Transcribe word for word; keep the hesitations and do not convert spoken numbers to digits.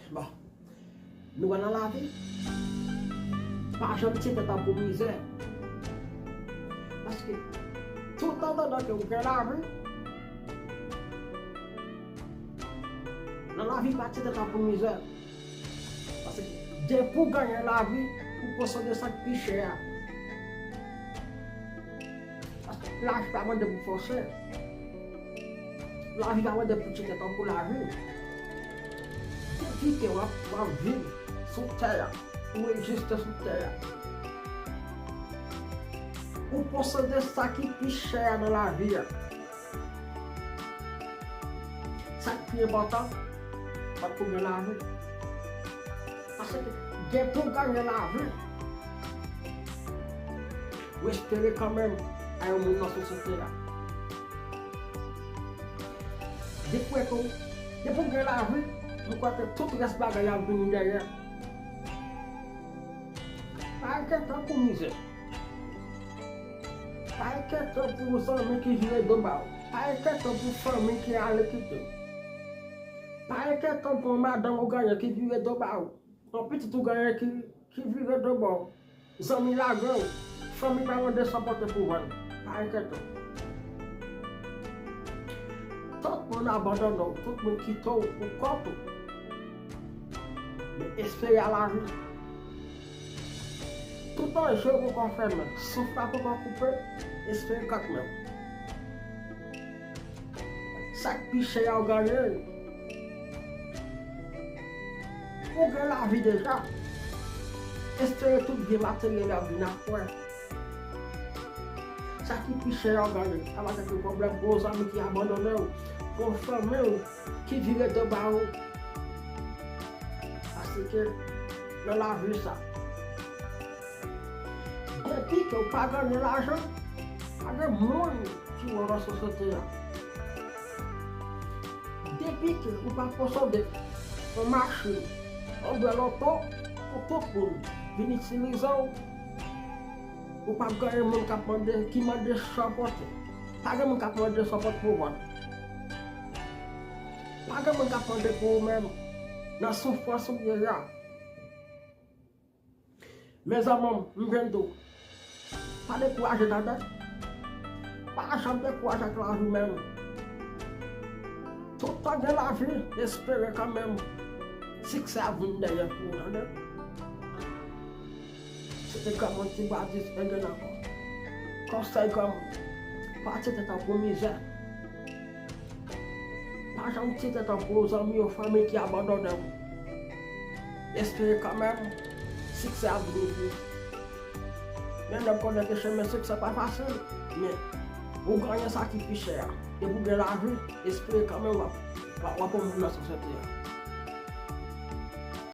Bon, nou wè nan lavi, pa janm tye tèt an pou mizè. Paske toutantan ke w gen lavi, nan lavi pa tye tèt an pou mizè. Paske depi w genyen lavi, ou posede sa k pi chè a. Paske lavi pa mande pou fòse. Lavi pa mande pou tye tèt an pou lavi. Depi ke w ap, w ap viv sou tè a, ou egziste sou tè a, ou posede sa ki pi chè a nan lavi a. Sa k pi enpòtan, fòk ou gen lavi. Paske depi w genyen lavi, ou espere kanmenm a yon moun nan sosyete a. Depi w, depi w gen lavi, m kwè ke tout rès bagay ap vini dèyè. Pa enkyete w pou mizè. Pa enkyete w pou zanmi ki vire do ba w. Pa enkyete w pou fanmi ki ale kite w. Pa enkyete w pou yon madanm ou genyen ki vire do ba w. Yon pitit ou genyen ki, ki vire do ba w. Zanmi lage w. Fanmi pa mande san pote pou vann. Pa enkyete w. Tout moun abandone w, tout moun kite w pou kont ou. Men espere a lavi. Toutan je w poko fèmen, souf la poko koupe, espere kanmenm. Sa k pi chè a w genyen. Ou gen lavi deja. Espere tout byen materyèl yo ap vin apre. Sa ki pi chè a w genyen. Sa pa t yon pwoblèm pou yon zanmi ki abandone w, pou yon fanmi w ki vire do ba w. Paske nan lavi sa, depi ke w pa genyen lajan, pa gen moun ki wè w nan sosyete a. Depi ke ou pa posede yon machin, yon bèl oto pou tout moun vin itilize w, ou p ap genyen moun k ap mande, ki mande san pote. Pa gen moun k ap mande san pote pou vann. Pa gen moun k ap mande pou ou menm nan soufrans ou ye a. Mezanmi, m vin di w, pa dekouraje tande. Pa janm dekouraje ak lavi menm. Toutan gen lavi, espere kanmenm. Siksè ap vin dèyè pou ou tande. Se te granmoun ki ba di, e gen ankò. Konsèy granmoun, pa tye tèt an pou mizè. Pa janm tye tèt an pou zanmi ou fanmi ki abandone w. Espere kanmenm, siksè ap vini pou ou. Men lè m konnen ke chemen siksè pa fasil, men ou genyen sa ki pi chè a. Depi w gen lavi, espere kanmenm w ap, w ap, w ap yon moun nan sosyete a.